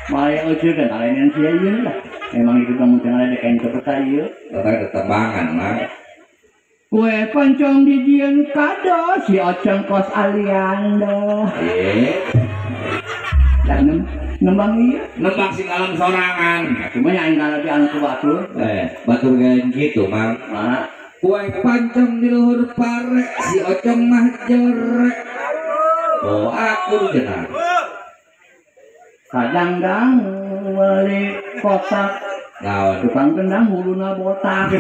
Maya euceun kan lain sia ieu lah. Emang itu kamu jangan ada kain cepet ieu. Tata tebangan mah. Kue pancong dijieun kado si Ocong kos Aliando. Lah nembang ieu. Nembang sing alam sorangan. Cuma yang aing di anu ku batur. Batur gaen kitu mang. Mana? Kue pancong di luhur pare si Ocong mah jerek. Oh aku cenah. Kadang-kadang beli kotak. Naon? Tukang kendang huluna botak.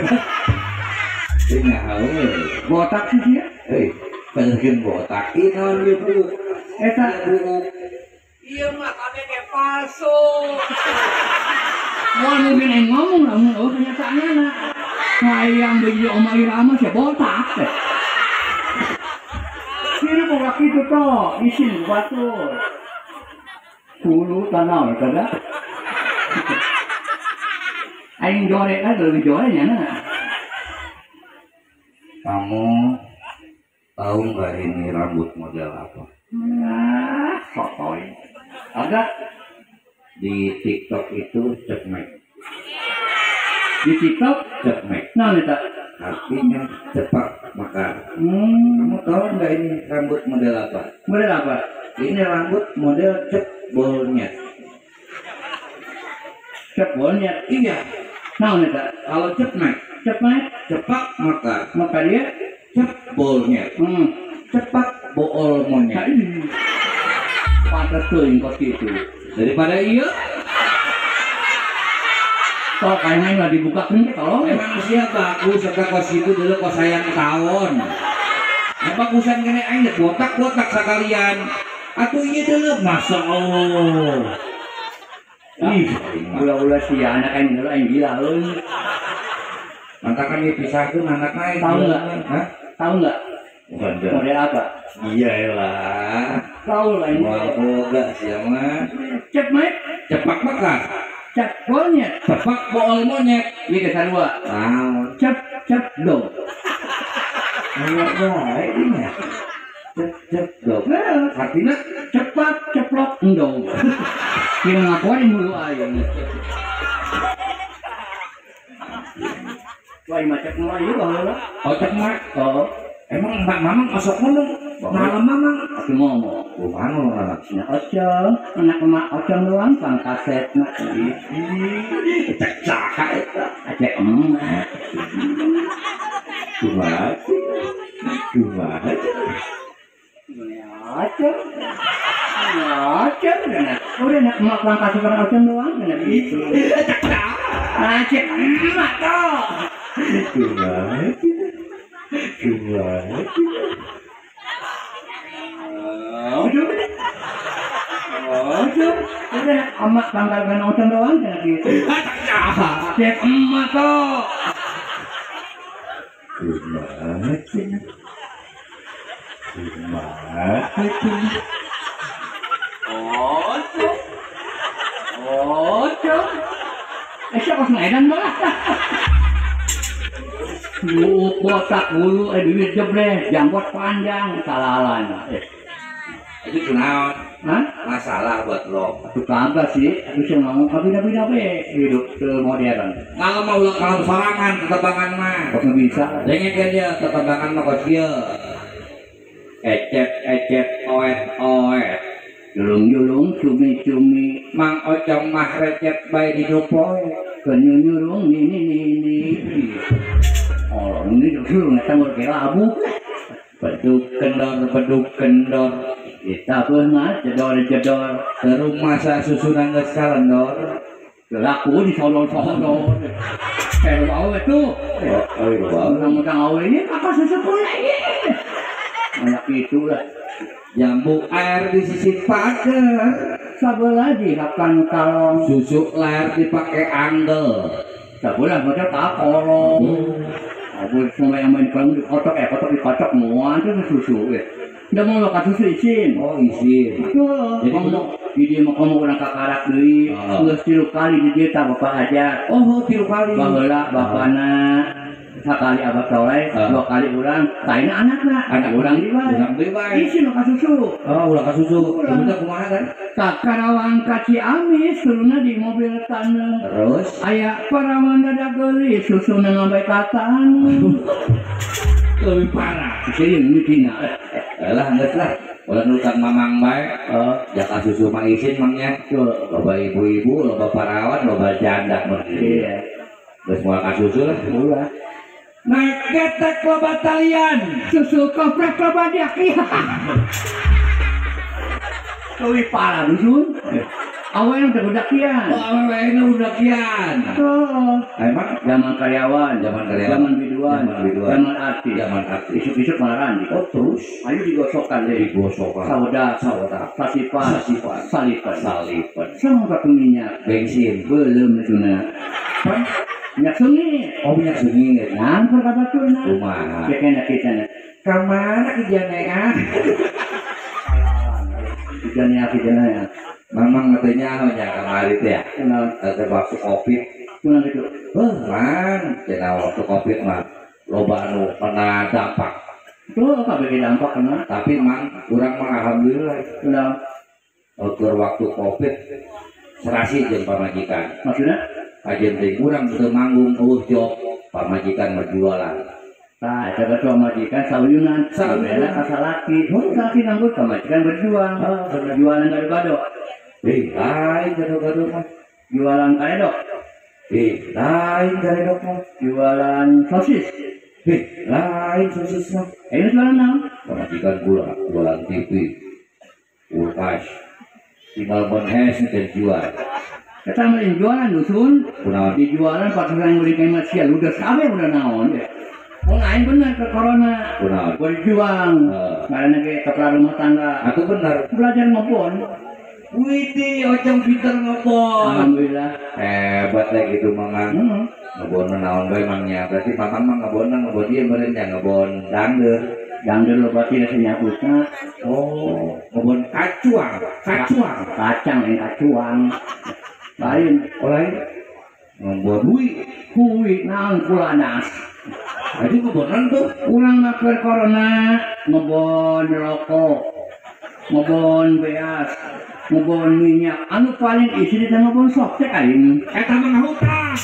Ini botak sih dia. Benerkeun botak. Ieu naon ieu bu? Eta buuk. Ieu mah kabeh palsu. Moal mungkin aing ngomong lamun eueuh kenyataanna. Hayang beuji Oma Irama sia botak. Kira boga kitu toh, isin batur. Hulu tanah kada. Aing jorek kan lebih jorek nya na. Kamu tahu nggak ini rambut model apa? Nah, sotoy. Ada di TikTok itu cekmek. Di TikTok cekmek. Nah, itu artinya cepat makan. Kamu tahu nggak ini rambut model apa? Model apa? Ini rambut model cebolnya. Cebolnya? Iya. Nah, itu kalau cekmek, cekmek, cepat maka, maka dia cebolnya. Cepat bool monyet. Pantes teuing kos kitu. Daripada iya. Toh kayaknya nggak dibuka kan tolong. Emang siapa bagus serta kos itu dulu kos sayang tahun. Apa kusan kene aing deh botak-botak sekalian. Atuh iya dulu masa Allah. Ih, ulah-ulah sih anak aing dulu aing gila euy. Mantakan dipisahkeun anak aing. Tahu nggak? Hah? Tahu nggak? Model apa? Iya lah. Tahu lah ini. Moal boga sia mah. Cep mek, cepak maka. Cep monyet. Cepak bool monyet. Ieu geus sarua. Naon? Cep cep do. Aya bae ieu. Cep cep do. Artinya cepat ceplok endong. Kira ngapoin mulu aing. Wah, macet mah ieu baheula. Oh, cek mah. Oh. Emang Mbak Mamang osok ngomong, malam Mamang. Aku ngomong. Kumaha ngomong anak? Nya Ocong, anak emak Ocong doang pang kasetna. Cek saha eta? Cek emak. Kumaha? Kumaha? Ocong. Ocong udah udah anak emak pang kaset Ocong doang cenah gitu. Cek saha? Ah, cek emak toh. Kumaha? Kumaha? Aduh, udah emak tanggalkan Ocong doang cenah gitu. Cek emak toh. Kumaha cenah? Kumaha cenah? Ocong. Ocong. Siapa kos ngedan malah. Buuk botak bulu duit jebleh, janggot panjang, salalan. Itu naon? Hah? Masalah buat lo. Aku kagak sih, aku sih mau tapi hidup ke modern. Kalau mau ulang kalau sorangan tetebangan mah. Kok bisa? Dengekeun dia tetebangan mah kos kieu. Ecet ecet oet oet. Julung-julung cumi-cumi, Mang Ocong mah recet bae di poe. Kenyunyurung nini nini. Oh, ini justru nggak tahu kayak labu. Beduk kendor, beduk kendor. Kita pun mah jedor jedor. Terus masa susunan geus kalendor. Laku di sodor-sodor. Kayak bau itu. Oh, bau. Mentang-mentang awe ini kakak sesepuh lagi. Anak itulah. Jambu air di sisi pagar. Sabelah dihakan kalong. Susu layar dipakai anggel. Sabelah macam kakolong. Aku sampai yang main kalong dikotok, kotok dikocok muan itu susu. Nggak mau makan susu izin. Oh izin. Jadi ngomong, di dia mau ngomong orang kakarak deui. Geus 3 kali di dia tak bapak ajar. Oh 3 kali. Baheula bapana Sakali abah toleh, dua kali urang, lainna anakna, anak urang deui bae. Urang deui bae. Isin ka susu. Oh, ulah ka susu. Turunna kumaha kan? Ka Karawang ka Ciamis, turunna di mobil taneuh. Terus aya parawan dada geulis, susuna ngambai ka taneuh. Lebih parah. Sieun mitina. Lah geus lah. Ulah nurutan mamang bae. Jaka susu mah isin mangnya. Loba ibu-ibu, loba parawan, loba janda mah. Iya. Geus moal ka susu lah. Ulah. Naik ketek loba talian, susu koprek loba diaki. Leuwih parah dusun. Awewe udah budakian. Oh, awewe nu budakian. Heeh. Emang zaman karyawan, zaman karyawan, zaman biduan, zaman artis, zaman artis. Isuk-isuk malaran. Oh, terus ayo digosokan deh. Digosokan. Sawoda, sawoda, sasipan, sasipan, salipan, salipan. Sama pakai minyak, bensin, belum tuna. Minyak sengit. Oh, minyak sengit. Nah, perkabaturna. Kumaha? Cekena kita. Ka mana kijanean? Kijanean kijanean. Mamang katanya nya kamari teh ya. Kunaon? Waktu Covid. Kunaon kitu? Heuh, mang, cenah waktu Covid mah loba anu kena dampak. Tuh, kabeh dampak kena. Tapi mang, urang mah alhamdulillah. Kunaon? Keur waktu Covid serasi jeung pamajikan. Maksudna? Kajen teh urang teu manggung eueuh job, pamajikan mah jualan. Tah, eta teh pamajikan sauyunan, sabena ka salaki. Mun salaki nganggur pamajikan berjuang. Jualan gado-gado. Lain gado-gado mah. Jualan karedok. Lain karedok mah. Jualan sosis. Lain sosis mah. Ini jualan naon? Pamajikan gula, jualan TV, kulkas, tinggal bonhes teh jual. Eta mah jualan dusun. Kunaon? Dijualan patusan meuli ka sia ludes kabeh udah naon. Mun aing bener ke corona. Kunaon? Berjuang. Karena ge kepala rumah tangga. Atuh bener. Belajar ngebon. Widih, Ocong pinter ngebon. Alhamdulillah. Hebat lah gitu mamang. Ngebon naon bae mangnya. Berarti mamang mah ngebon ngebon ieu meureun nya ngebon dangdeur. Dangdeur loba teh nyabutna. Oh, ngebon kacuang, kacuang, kacang lain kacuang. Lain, oh lain. Ngebon hui, hui naon kulanas. Jadi ngebonan tuh. Urang mah keur corona ngebon rokok, ngebon beas, ngebon minyak, anu paling isi di ngebon sok teh aing. Eta mah ngahutang.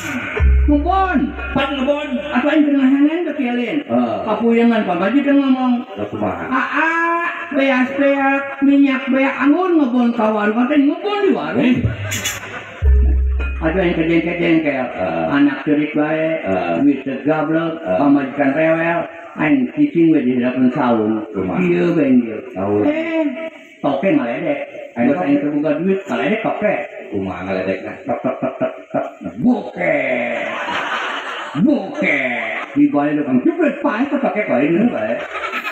Ngebon, pan ngebon. Atuh aing teu ngahangan teh kielin. Papuyangan pamajikan ngomong. Lah kumaha? Aa, beas beak, minyak beak, anggun ngebon ka warung teh ngebon di warung. Atuh aing kejeng-kejeng anak ceurik bae, duit teu gablek, pamajikan rewel, aing cicing we di hadapan saung. Kieu bae ieu. Toke ngaledek. Aing aing teu boga duit, ngaledek toke. Kumaha ngaledekna? Tok tok tok tok tok. Boke. Boke. Di balik tukang jepret pae toke koin bae.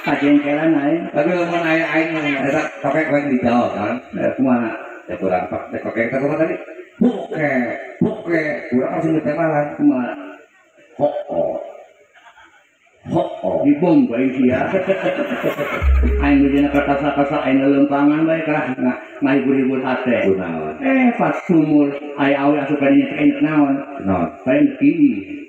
Kajengkelan aing. Tapi lamun aya aing eta toke koin dijawab kan. Kumaha? Teh kurang pak teh toke teh kumaha tadi? Boke, boke. Urang langsung ditemalan. Kumaha? Ho-oh. Ho-oh. Dibom bae sia. Aing dina kertas-kertas aing lelempangan bae kah ngahibur-hibur hate. Kunaon? Pas sumur aya awe asup ka dinya teh enak naon? Naon? Lain kieu.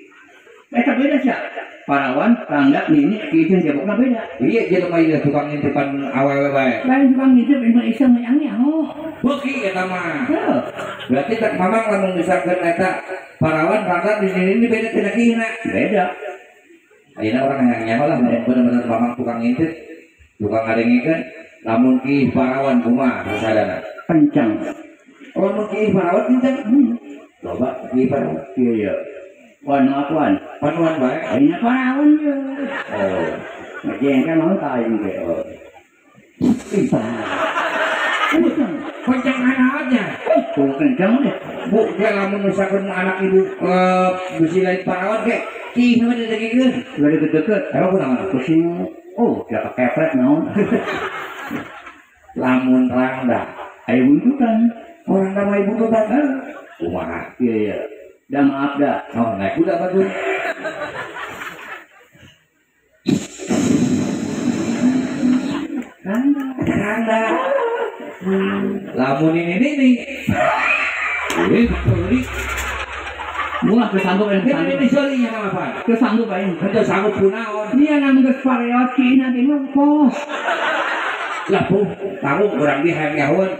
Eta beda sia. Parawan, rangga, nini, kieu jeung jabokna beda. Iya, jelema ieu tukang ngintipan awewe bae. Lain tukang ngintip mah iseng yang oh. Beuki eta mah. Heuh. Berarti tak mamang lamun misalkeun eta parawan, rangga di sini ini beda tina kieu-na. Beda. Ayeuna orang yang nyaho lah, bener-bener mamang tukang ngintip, tukang ngadengikeun, lamun kieu parawan kumaha hasadana? Kencang. Oh, lamun kieu parawan kencang. Loba kieu parawan. Iya, iya. Wan akuan. Panuan bae. Ayeuna parawan ye. Oh. Ngejengkel naon ka aing ge. Oh. Kencang. Kencang anaannya. Tuh kencang deh. Bu, ge lamun misalkeun anak ibu bisi lain parawan ge kieu mah didegikeun. Udah deket-deket. Emang kunaon? Pusing. Oh, ya kepret naon. Lamun rangda aya buntutan. Orang mah ibu buntutan. Kumaha? Iya, iya. Dah maaf dah. Oh, naik kuda bagus. Rangda. Rangda. Lamun ini nih. Ini betul nih. Mulai kesanggup aing kesanggup. Ini seuri nya apa? Kesanggup aing. Henteu sanggup kunaon. Nia nang geus pareot kiina ge ngongkos. Lah puh, tanggung urang di hayang nyahoan.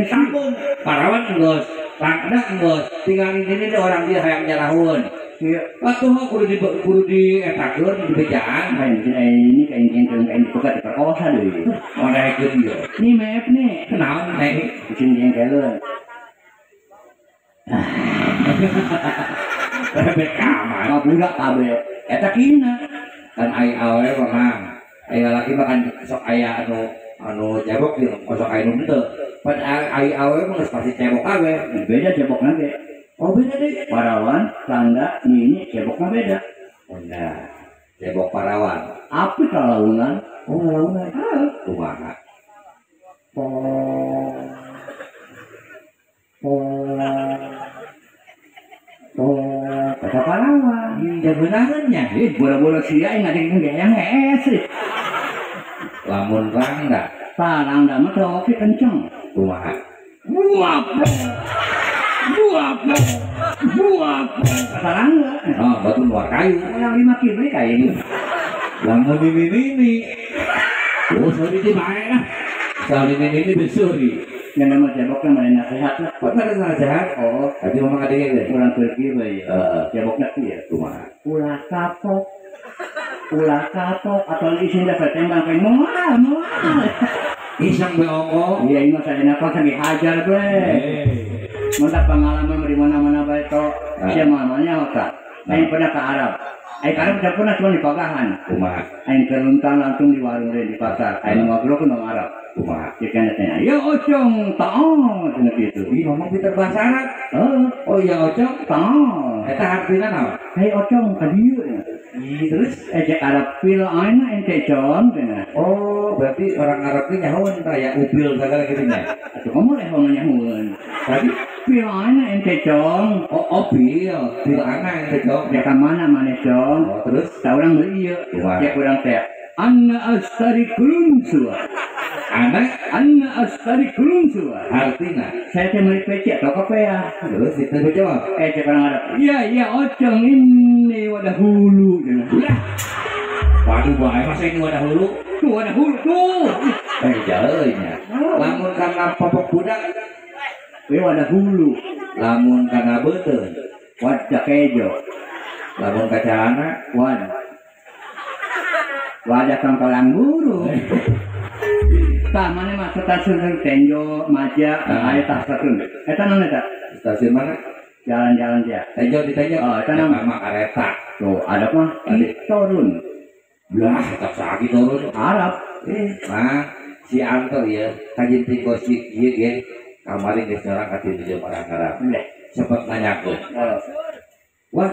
Tanggung parawan geus, rangda geus, tinggal ini deh orang dia hayang nyarahun. Iya. Atuh kudu di etakeun di bejaan. Ini kain kain kain dipegat diperkosa deui. Oh naekeun ieu. Nih meep nih. Kunaon naek? Bikin jengkelan. Bebek kamar. Budak kabeh. Eta kina. Kan ai awewe mah ai lalaki mah kan sok aya anu cebok jeung sok aya nu henteu. Pan ai awewe mah geus pasti cebok kabeh. Beda cebokna ge. Oh beda deui. Parawan, rangda, nini cebokna beda. Oh nah, cebok parawan. Api kalaunan. Oh kalaunan. Heeh. Kumaha? Oh. Oh, kata parawan. Jagonaannya. Bola-bola sia yang ada yang es. Lamun rangda. Tah rangda mah teh oke kenceng. Kumaha? Buap. Buap. Buap. Kata rangda. Oh, batu luar kayu. Yang 5 kilo kayu. Lamun ini. Oh, sorry di bae lah. Sorry ini besuri. Yang nama ceboknya mana nasihat lah. Kok ada nasihat? Oh, tadi ngomong adanya gitu. Kurang pergi bae. Ceboknya tuh ya. Kumaha? Ulah kapok. Ulah kapok atau isin dapat tembak kayak moal moal. Iseng be ongko. Iya, ini saya nakal sampai hajar be. Mantap pengalaman di mana-mana bae to. Sia mamanya otak. Aing pernah ke Arab. Aing ke Arab udah pernah cuma di Pagahan. Kumaha? Aing keluntang langsung di warung di pasar. Aing ngobrol ke orang Arab. Kumaha? Dia tanya, ya ocong, taon, cenah kitu. Ih, ngomong pinter bahasa Arab. Oh iya ocong, taon. Eta artina naon? Hei ocong, ka dieu. Ih, terus ejek Arab pil aina ente con cenah. Oh, berarti orang Arab ini nyahoan tah ya upil segala kitu nya. Atuh kamu leh ngomong nyahoan. Tadi pil aina ente cong. Oh, pil, pil aina ente cong. Ya ka mana maneh cong? Oh, terus tah urang meuli ieu. Ya kurang teh. Anna astari kulun sua. Anak anna astari kulun sua. Artinya saya teh meuli pece toko ya. Terus itu jawab. Cek orang Arab. Iya, iya ocong ini wadah hulu. Lah. Waduh bae masa ini wadah hulu? Tuh wadah hulu tuh. Jauhnya. Lamun kana popok budak we wadah hulu. Lamun kana beuteung wadah kejo. Lamun ka calana wadah. Wadah tongkolan guru. Tah mana mah stasiun Tenjo, Maja, aya tah stasiun. Eta naon eta? Stasiun mana? Jalan-jalan dia. Tenjo di Tenjo. Oh, eta naon? Mah kareta. Tuh, ada mah turun. Lah, eta sagi turun Arab. Mah si Anto ya, kajin tinggo si ieu ge kamari geus nyerang ka dieu orang Arab. Sempat nanyakeun. Wah,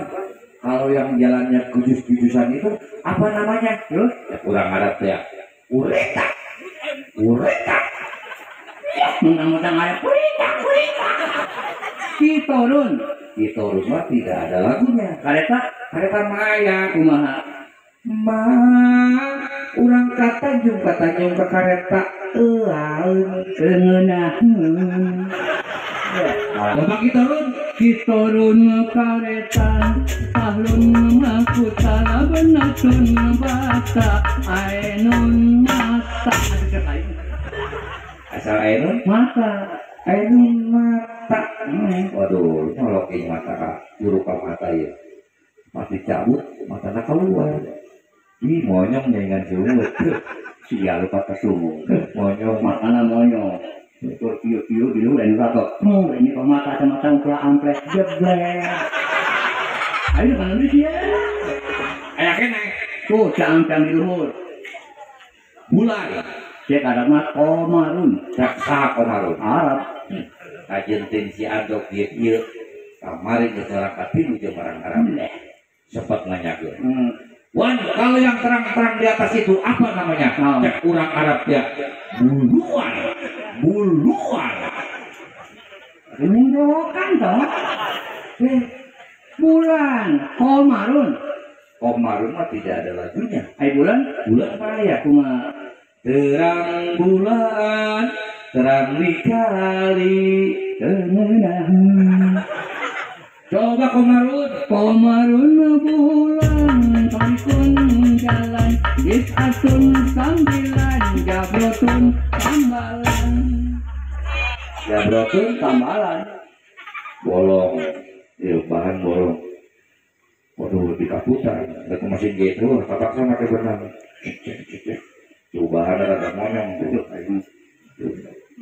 kalau yang jalannya gujus-gujusan itu apa namanya? Terus? Ya, kurang Arab ya. Ureta. Ureta. Mentang-mentang Arab. Ureta, ureta. Kitorun. Kitorun mah tidak ada lagunya. Kareta? Kareta maya. Kumaha? Ma, urang kata jeung ka kareta euaeun. Euneunaheun. Bapak kitorun. Kitorun kareta ahlun makuta benatun bata ainun mata. Asal ainun mata. Ainun mata. Waduh, nyolokin mata kak, juru ka mata ya. Pasti cabut, matanya keluar. Ih, monyong nyengan sumut. Sia lupa kesumut. Monyong, matana monyong. Tur piu-piu di luar dan ratok. Ini kok mata mata umplah amples jeblek. Ayo kan nulis ya. Aya kene. Tuh cang-cang di luhur. Bulan. Cek Arab mah komarun. Cek saha komarun? Arab. Kajeun teh si Andok ieu ieu kamari geus orang katilu jeung orang Arab. Sempat nanyakeun. Wan, kalau yang terang-terang di atas itu apa namanya? Cek urang Arab ya. Buluan. Buluan. Mendokan toh. Bulan, komarun. Komarun mah tidak ada lagunya. Ai bulan? Bulan apa ya? Kumaha? Terang bulan, terang di kali. Teunaheun. Coba komarun? Komarun bulan tarikun jalan isatun sambilan jabrotun tambalan. Jabrotun tambalan. Bolong, ya bahan bolong. Waduh di kaputan, aku masih gitu, terpaksa pakai benang. Cek. Tuh bahan ada monyong tuh.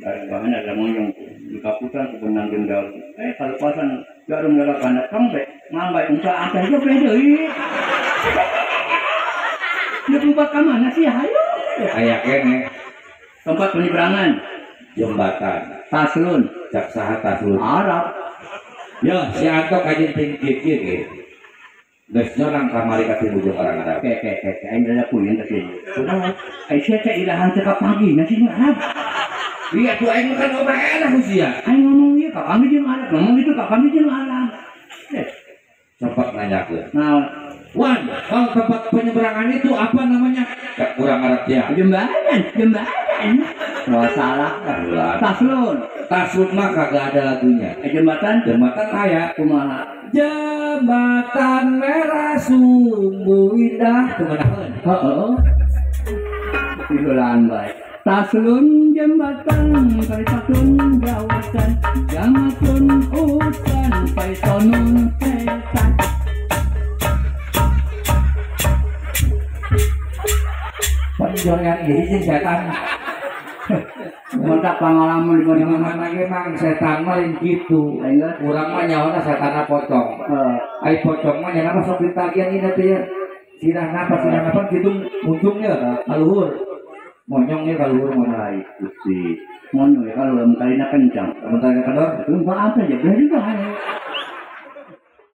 Bahan ada monyong di kaputan ke benang gendal. Kalau pasan jarum dalam anak kembe, nganggai unta apa aja beda. Dia tempat ke mana sih? Ayo. Kayak kene. Tempat penyeberangan. Jembatan. Taslun. Cak saha taslun. Arab. Ya, si Anto kajian tinggi gitu. Geus nyorang kamari ka tilu jeung orang Arab. Ke aing rada puyeng ka sini. Kumaha? Ai sia teh ilahan teh kapanggih na sih Arab. Iya tuh aing kan ngomong enak sia. Aing ngomong ieu kapanggih jeung Arab, ngomong itu kapanggih jeung Arab. Sempat nanyakeun. Naon? Wan, kalau tempat penyeberangan itu apa namanya? Cak kurang Arab ya. Jembatan, jembatan. Wah salah. Taslun. Taslun mah kagak ada lagunya. Jembatan? Jembatan aya. Kumaha? Jembatan merah sungguh indah. Kumaha? Heeh. Tiduran bae. Taslun jembatan, karitatun jawatan, jamatun utan, paitonun setan. Penjoran ini sih setan. Mantap pengalaman di mana-mana ge mang setan mah lain kitu. Urang mah nyawana setanna pocong. Ai pocong mah nya mah sok ditagihan ieu teh ya. Sirah napa kitu untungnya ka luhur. Monyong nya ka luhur monyong. Gusti. Monyong ya kalau lamun kalina kencang. Lamun kalina kendor, lupa apa ya bener juga.